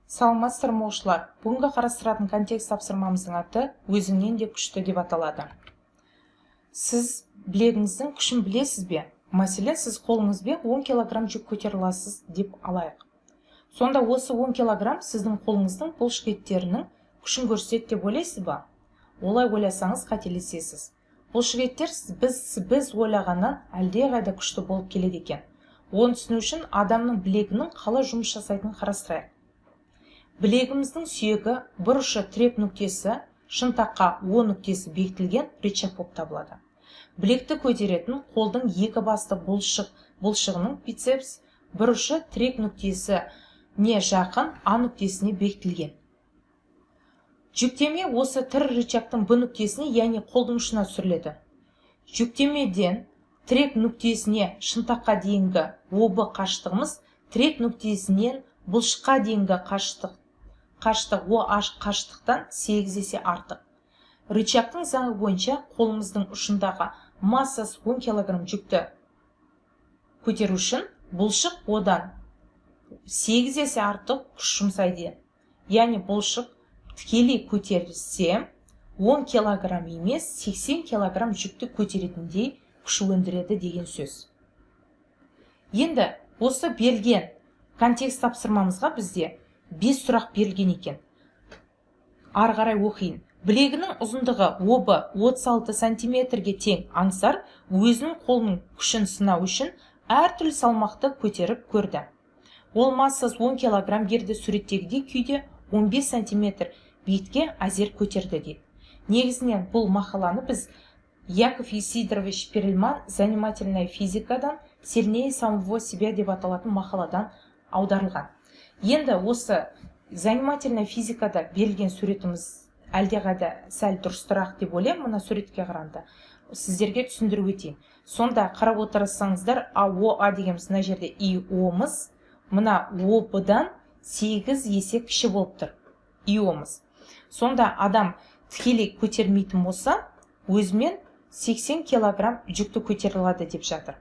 Саламатсыздар ма, оқушылар! Бүгінгі қарастыратын контекст тапсырмамыздың аты «Өзіңнен де күшті» деп аталады. Сіз білегіңіздің күшін білесіз бе? Мәселен, сіз қолыңызбен 10 килограмм жүк көтере аласыз деп алайық. Сонда осы 10 килограмм сіздің қолыңыздың бұлшықеттерінің күшін көрсетеді деп ойлайсыз ба? Олай ойласаңыз, қателесесіз. Бұлшықеттер біз ойлағаннан әлдеқайда күшті болып келеді екен. Оны түсіну үшін адамның білегінің қалай жұмыс жасайтынын қарастырайық. Білегіміздің сүйегі бір ұшы тірек нүктесі шынтаққа О нүктесі бекітілген рычаг болып табылады. Білекті көтеретін қолдың екі басты бұлшығының, бицепс, бір ұшы тірек нүктесіне жақын А нүктесіне бекітілген. Жүктеме осы тірі рычагтың Б нүктесіне, яғни қолдың ұшына түсіріледі. Жүктемеден тірек нүктесіне шынтаққа дейінгі ОБ қашықтығымыз тірек нүктесінен бұлшыққа дейінгі қашықтық OH қашықтықтан 8 есе артық. Рычагтың заңы бойынша қолымыздың ұшындағы массасы 10 кг жүкті көтеру үшін бұлшық одан 8 есе артық күш жұмсайды. Яғни бұлшық тікелей көтерілсе, 10 кг емес, 80 кг жүкті көтеретіндей күш өндіреді деген сөз. Енді осы берілген контекст тапсырмамызға бізде 5 сұрақ берілген екен. Ары қарай оқиын. Білегінің ұзындығы ОБ 36 сантиметрге тең Аңсар өзінің қолының күшін сынау үшін әртүрлі салмақты көтеріп көрді. Ол массасы 10 кг герді суреттегідей күйде 15 сантиметр биіктікке әзер көтерді дейді. Негізінен бұл мақаланы біз Яков Исидорович Перельман «Занимательная физикадан» «Сильнее самого себя» деп аталатын мақаладан аударылған. Енді осы «Занимательная физикада» берілген суретіміз әлдеқайда сәл дұрыстырақ деп ойлаймын мына суретке қарағанда. Сіздерге түсіндіріп өтейін. Сонда қарап отырсаңыздар, а О А дегеніміз мына жерде ИО-мыз мына ОБ-дан 8 есе кіші болып тұр ИО-мыз. Сонда адам тікелей көтермейтін болса, өзімен 80 килограмм жүкті көтере алады деп жатыр.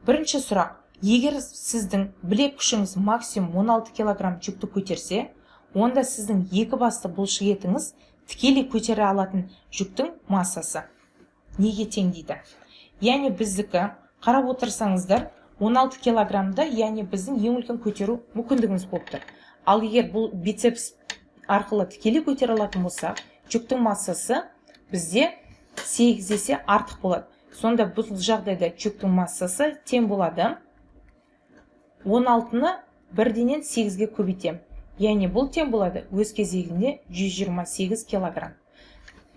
Бірінші сұрақ: егер сіздің білек күшіңіз максимум 16 килограмм жүкті көтерсе, онда сіздің екі басты бұлшық етіңіз тікелей көтере алатын жүктің массасы неге тең дейді. Яғни біздікі, қарап отырсаңыздар, 16 килограммда, яғни біздің ең үлкен көтеру мүмкіндігіміз болып тұр. Ал егер бұл бицепс арқылы тікелей көтере алатын болсақ, жүктің массасы бізде 8 есе артық болады. Сонда бұл жағдайда жүктің массасы тең болады 16-ны бірденен 8-ге көбейтемін, яғни бұл тең болады өз кезегінде 128 килограмм.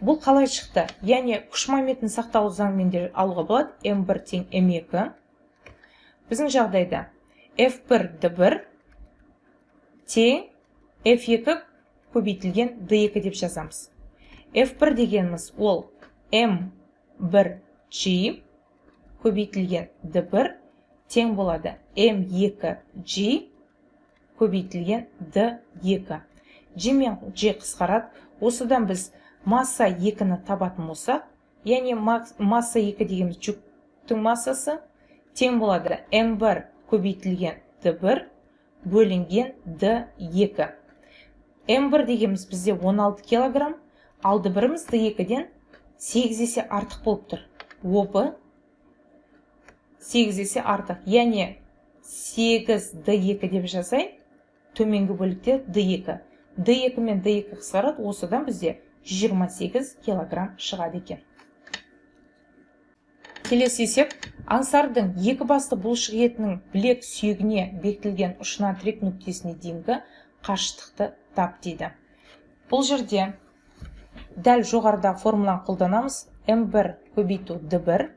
Бұл қалай шықты? Яғни күш моментін сақталу заңымен де алуға болады: М1 тең М2. Біздің жағдайда F1 D1 тең F2 көбейтілген D2 деп жазамыз. F1 дегеніміз ол M1 G көбейтілген D1 тең болады M2 G көбейтілген D2. G мен G қысқарады. Осыдан біз масса 2-ні табатын болсақ, яғни масса 2 дегеніміз жүктің массасы тең болады М1 көбейтілген D1 бөлінген D2. М1 дегеніміз бізде 16 килограмм, ал D1-іміз D2-ден 8 есе артық болып тұр. ОБ 8 есе артық, яғни 8 D2 деп жазайын. Төменгі бөлікте D2, D2 мен D2 қысқарады. Осыдан бізде 128 килограмм шығады екен. Келесі есеп: Аңсардың екі басты бұлшық етінің білек сүйегіне бекітілген ұшынан тірек нүктесіне дейінгі қашықтықты тап дейді. Бұл жерде дәл жоғарыда формуланы қолданамыз: М1 көбейту Д1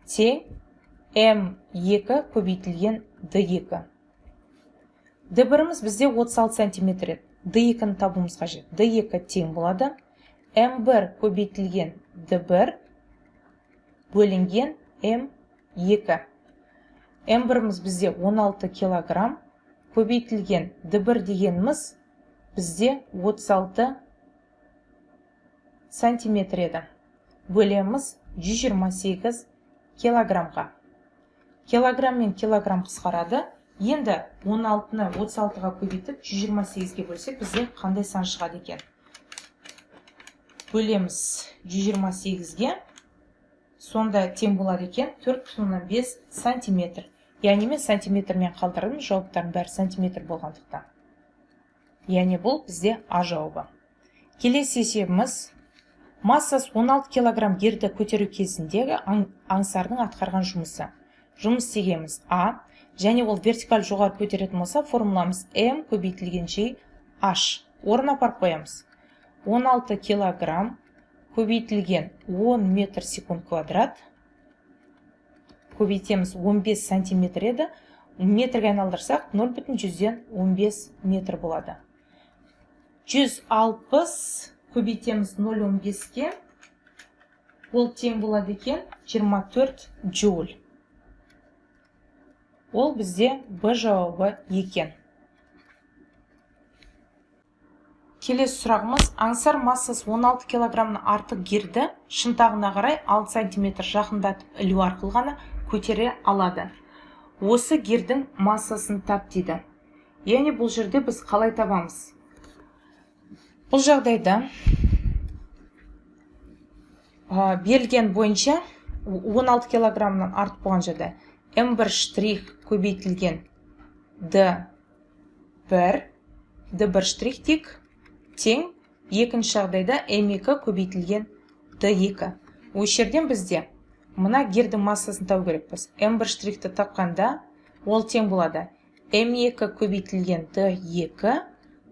тең М2 көбейтілген Д2. Д1-іміз бізде 36 сантиметр еді. Д2-ні табуымыз қажет. Д2 тең болады М1 көбейтілген Д1 бөлінген М2. М1-іміз бізде 16 килограмм көбейтілген Д1 дегеніміз бізде 36 сантиметр еді, бөлеміз 128 килограммға. Килограмм мен килограмм қысқарады. Енді 16-ны 36-ға көбейтіп 128-ге бөлсек, бізде қандай сан шығады екен? Бөлеміз 128-ге, сонда тең болады екен 4,5 сантиметр. Яғни мен сантиметрмен қалдырдым, жауаптардың бәрі сантиметр болғандықтан. Яғни бұл бізде А жауабы. Келесі есебіміз: массасы 16 килограмм гирді көтеру кезіндегі Аңсардың атқарған жұмысы. Жұмыс дегеніміз А, және ол вертикаль жоғары көтеретін болса, формуламыз М көбейтілген G H. Орнына апарып қоямыз. 16 килограмм көбейтілген 10 метр секунд квадрат көбейтеміз 15 сантиметр еді, метрге айналдырсақ 0,15 метр болады. 160 көбейтеміз 0,15-ке, ол тең болады екен 24 джоуль. Ол бізде Б жауабы екен. Келесі сұрағымыз: Аңсар массасы 16 килограммнан артық гирді шынтағына қарай 6 сантиметр жақындатып ілу арқылы ғана көтере алады. Осы гирдің массасын тап дейді. Яғни бұл жерде біз қалай табамыз? Бұл жағдайда берілген бойынша 16 килограммнан артық болған жерде М1 штрих көбейтілген D1, D1 штрих тек тең екінші жағдайда М2 көбейтілген D2. Осы жерден бізде мына гирдің массасын табу керекпіз. М1 штрихті тапқанда ол тең болады М2 көбейтілген D2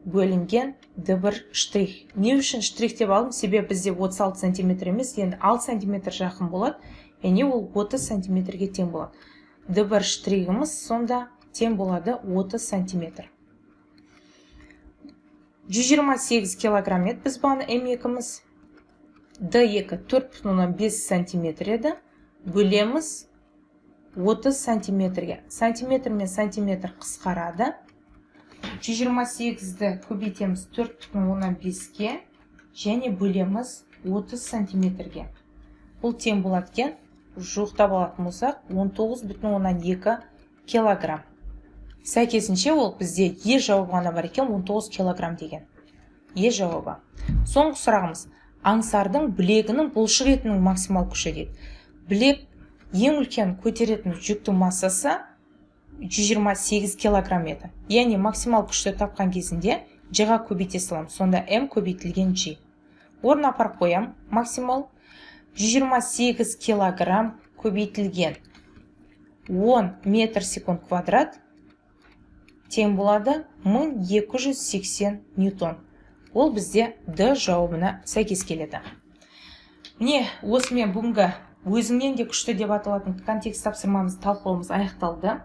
бөлінген D1 штрих. Не үшін штрих деп алдым? Себебі бізде 36 сантиметр емес, енді 6 сантиметр жақын болады, яғни ол 30 сантиметрге тең болады. D1 штрихіміз сонда тең болады 30 сантиметр. 128 килограмм еді біз бағана М2-міз. D2 4,5 сантиметр еді. Бөлеміз 30 сантиметрге. Сантиметр мен сантиметр қысқарады. 128-ді көбейтеміз 4,5-ке және бөлеміз 30 сантиметрге. Бұл тең болады екен, жуықтап алатын болсақ, 19,2 килограмм. Сәйкесінше ол бізде Е жауабы ғана бар екен, 19 килограмм деген Е жауабы. Соңғы сұрағымыз: Аңсардың білегінің бұлшық етінің максимал күші дейді. Білек ең үлкен көтеретін жүктің массасы 128 килограмм еді. Яғни максимал күшті тапқан кезінде G-ға көбейте саламыз. Сонда М көбейтілген G. Орнына апарып қоямын. Максимал 128 килограмм көбейтілген 10 метр секунд квадрат тең болады 1280 ньютон. Ол бізде Д жауабына сәйкес келеді. Міне, осымен бүгінгі «Өзіңнен де күшті» деп аталатын контекст тапсырмамыз, талқылауымыз аяқталды.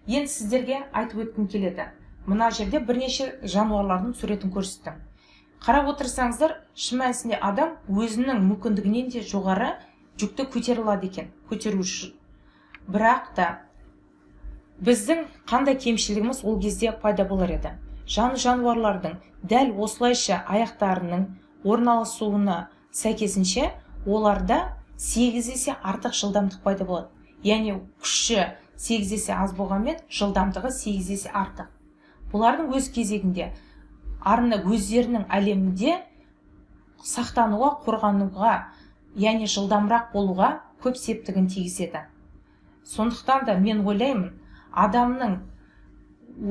Енді сіздерге айтып өткім келеді. Мына жерде бірнеше жануарлардың суретін көрсеттім. Қарап отырсаңыздар, шын мәнісінде адам өзінің мүмкіндігінен де жоғары жүкті көтере алады екен, көтеру. Бірақ та біздің қандай кемшілігіміз ол кезде пайда болар еді? Жан жануарлардың дәл осылайша аяқтарының орналасуына сәйкесінше оларда 8 есе артық жылдамдық пайда болады. Яғни күші 8 есе аз болғанмен, жылдамдығы 8 есе артық. Бұлардың өз кезегінде арна өздерінің әлемінде сақтануға, қорғануға, яғни жылдамырақ болуға көп септігін тигізеді. Сондықтан да мен ойлаймын, адамның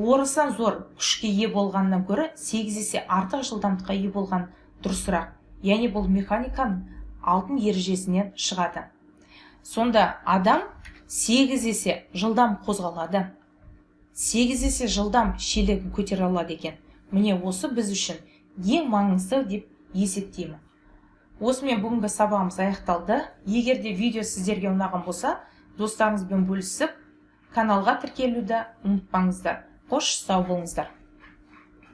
орасан зор күшке ие болғаннан гөрі 8 есе артық жылдамдыққа ие болған дұрысырақ. Яғни бұл механиканың алтын ережесінен шығады. Сонда адам 8 есе жылдам қозғалады, 8 есе жылдам шелегін көтере алады екен. Міне, осы біз үшін ең маңызды деп есептеймін. Осымен бүгінгі сабағымыз аяқталды. Егер де видео сіздерге ұнаған болса, достарыңызбен бөлісіп, каналға тіркелуді ұмытпаңыздар. Қош, сау болыңыздар.